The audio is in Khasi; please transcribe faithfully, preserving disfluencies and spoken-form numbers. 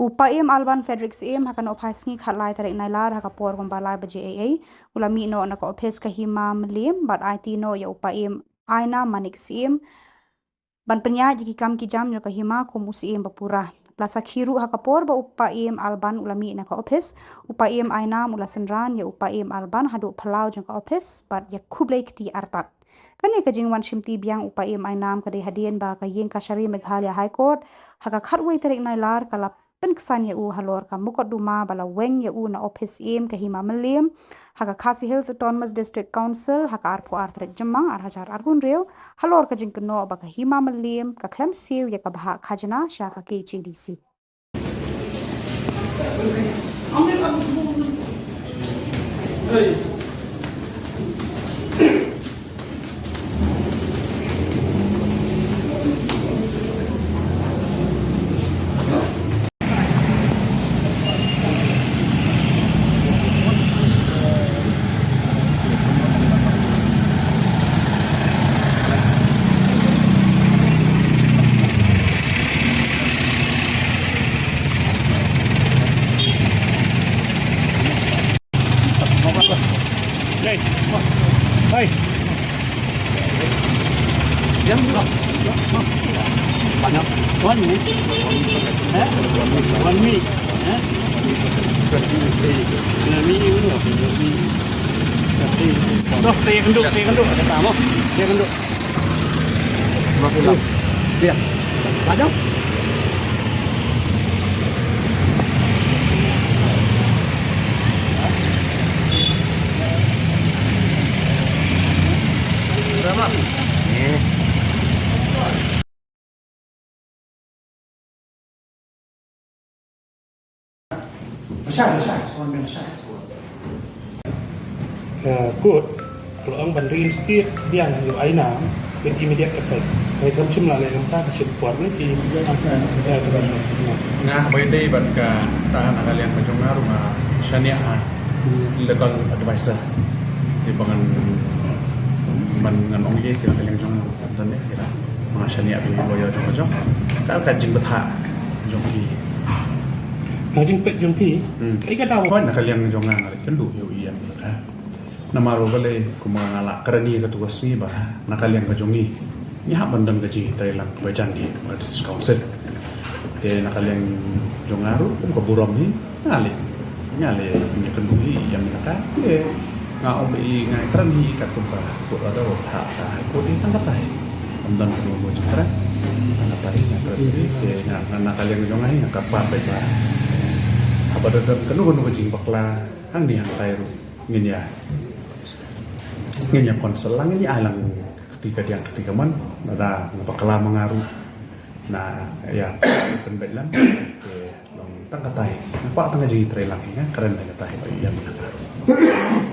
U Paiem Alban Frederick Syiem ha ka nohphai sngi khatlai tarik Nailar ha ka por kumba lai baje eiei u la mih noh na ka ophis ka Hima Mylliem bad aiti noh ïa u Paiem Ainam Manik Syiem ban pynïaid ïa ki kam ki jam jong ka Hima kum u Syiem ba pura. La sakhi ruh ha ka por ba u Paiem Alban u la mih na ka ophis, u Paiem Ainam u la synran ïa u Paiem Alban haduh phyllaw jong ka ophis bad ïa khublei kti artat. Kane ka jingwan shimti biang u Paiem Ainam ka dei hadien ba ka ïing kashari Meghalaya High Court ha ka khatwei tarik Nailar ka la pynksan ïa u halor ka mukotduma ba la weng ïa u na ophis Syiem ka Hima Mylliem ha ka Khasi Hills Autonomous District Council ha ka arphew ar tarik Jymmang ar hajar arphew hynriew halor ka jingkynnoh ba ka Hima Mylliem ka khlem siew ïa ka bhah khajna sha ka K H A D C. Hey. Hey. One minute. Eh? One minute. Eh? One minute. Tuh, saya kenduk, saya kenduk. Saya kenduk. Makin lama. Iya. Panjang. Berapa? Nih. Ka court ka la ong ban reinstate biang ïa u Ainam with immediate effect. Hynrei kam shym la leh kumta, ka shim por ne ki. Nga haba ïadei bad kata na ka liang ka jong nga ruh nga shaniah ha legal advisor. Te ba ngan, ban ngan ong ïa ki na ka liang jong nga ruh. Don ne kita. Nga shaniah bad u lawyer jong nga jong. Ka, ka jingbthah jong ki. Ka jingpeit jong ki. Hmm. Kaei ka daw? Hooid, na ka liang jong nga nga leit kynduh ïa u E M ka. Namar ba balei kumba nga la kren ïa katu ka sngi ba na ka liang ka jong ngi, ngi hap ban don ka jingtreilang kaba jan ïa ka District Council. Te na ka liang jong nga ruh kum ka burom hi, nga leh, nga leh ïakynduh hi ïa mynta ka. Te nga ong ba i nga kren hi katkum ka court order ba ha ka High Court hi, tang kata hi. Ym don kano kano jingkren. Tang kata hi nga kren hi. Te nga, nga na ka liang jong nga hi nga kyrpad beit ba haba don kano kano ka jingbakla hangne hangtai ruh ngin ïa, ngin ïa counsel lang, ngin ïa ai lang kti kadiang kti kamon. Lada nga bakla ma nga ruh na ïa pynbeit lang. Te long tang kata hi. Nga kwah tang ka jingtreilang hi, nga kren tang kata hi ba ïa mynta ka ruh.